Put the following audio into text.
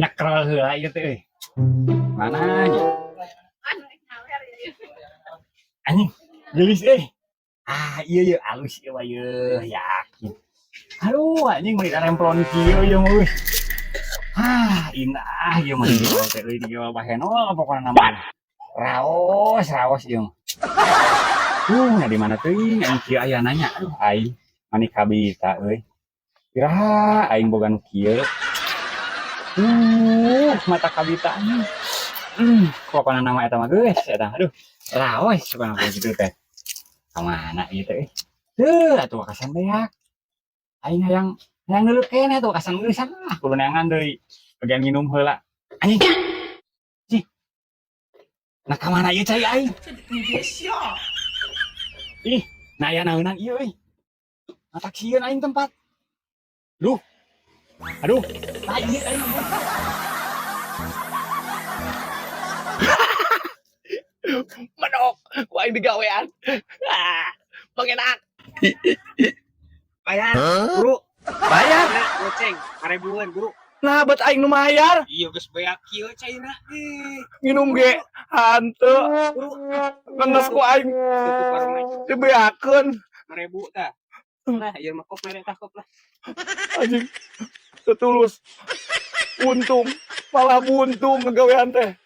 Nyekrel heula ieu teh euy. Mana nya? Anjing, geulis euy. Ah, iya iya alus ieu mah ieu, yakin. Aduh, anjing meuni remplon kieu ieu mah euy. Ah, indah ieu mah dijual teh euy, dijual bahenol pokona mah. Raos, raos ieu mah. Nah di mana teuing aing kieu ayana nya? Aduh, aing mani kabita euy. Iraha aing boga nu kieu. Mata kabita anjing. Pokona nama eta mah geus eta. Aduh, raos pokona mah kitu teh. Ka mana ieu teh? Heuh, atuh wakasan beak. Aing hayang hayang neuleuh keneh atuh wakasan geusan ah, kudu neangan deui. Bagian minum heula. Anjing. Cih. Nah, ka mana ieu cai aing? Ih, nah aya naeunan ieu euy. Matak sieun aing tempat. Duh. Aduh, tai ieu aing. Menok, ku aing digawean. Ah, pengenak. Bayar, guru. Bayar. Nah, goceng, ribuan guru. Nah, bet aing nu mayar. Iya geus beak kieu cairna. Ih, Nginum ge hanteu. guru, Ngenes ku aing tutup warungna. Dibeakeun. 5.000 tah. Nah, ieu mah kop mere tah kop lah. Anjing. Tetulus. Untung, malah buntung ngegawean teh.